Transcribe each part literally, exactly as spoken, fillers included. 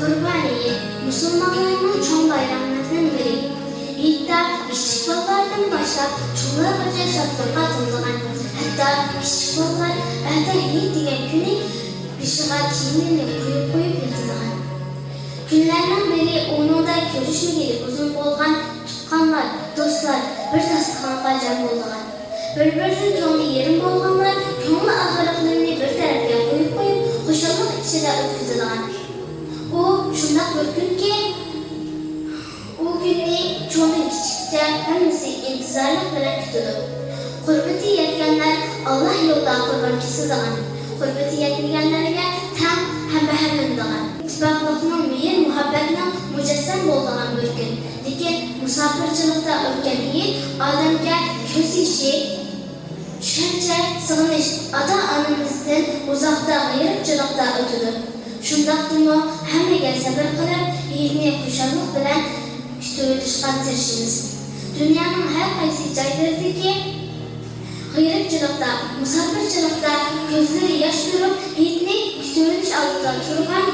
قۇربان ھېيت مۇسۇلمانلارنىڭ چوڭ بايراملىرىدىن بىرى. ھېيتتا كىچىك بالىلاردىن باشلاپ چوڭلارغىچە شادلىققا تولىدىغان، ھەتتا كىچىك بالىلار ئەتە ھېيت دېگەن كۈنى بېشىغا كىيىملىرىنى قويۇپ قويۇپ ياتىدىغان. كۈنلەرنىڭ بىرى ئۇنىڭدا كۆرۈشمىگىلى ئۇزۇن بولغان تۇغقانلار، دوستلار بىر داستىخانغا جەم بولىدىغان. بىر-بىرىدىن كۆڭلى يېرىم بولغانلار كۆڭلى ئاغرىقلىرىنى بىر تەرەپكە قويۇپ قويۇپ، خۇشاللىق ئىچىدە ئۆتكۈزىدىغان. ئۇ شۇنداق بىر كۈنكى، ئۇ كۈننى چوڭدىن كىچىككىچە ھەممىسى ئىنتىزارلىق بىلەن كۈتىدۇ. قۇربىتى يەتكەنلەر ئاللا يولىدا قۇربان كېسىدىغان، قۇربىتى يەتمىگەنلەرگە تەڭ ھەم بەھرىلىنىدىغان، ئىتتىپاقلىقنىڭ، مېھىر-مۇھەببەتنىڭ مۇجەسسەم بولىدىغان بىر كۈن. لېكىن مۇساپىرچىلىقتا ئۆتكەن ھېيت ئادەمگە كۆز يېشى، چۈشەنچە، سېغىنىش، ئاتا-ئانىمىزدىن ئۇزاقتا، غېرىبچىلىقتا ئۆتىدۇ. شۇنداقتىمۇ ھەممىگە سەۋر قىلىپ، ھېيتنى خۇشاللىق بىلەن كۈتۈۋېلىشقا تىرىشىمىز. دۇنيانىڭ ھەر قايسى جايلىرىدىكى غېرىبچىلىقتا، مۇساپىرچىلىقتا كۆزلىرى ياش تۇرۇپ، ھېيتنى كۈتۈۋېلىش ئالدىدا تۇرغان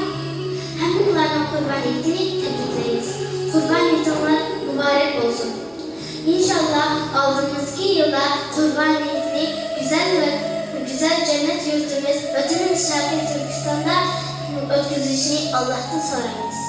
ھەممىڭلارنىڭ قۇربان ھېيتىنى تەبرىكلەيمىز. قۇربان ھېيتىڭلار مۇبارەك بولسۇن! ئىنشاللا، ئالدىمىزدىكى يىلدا قۇربان ھېيتنى گۈزەل ۋە گۈزەل جەننەت يۇرتىمىز، ۋەتىنىمىز شەرقىي تۈركىستاندا ئۆتكۈزۈشنى ئاللاھتىن سورايمىز.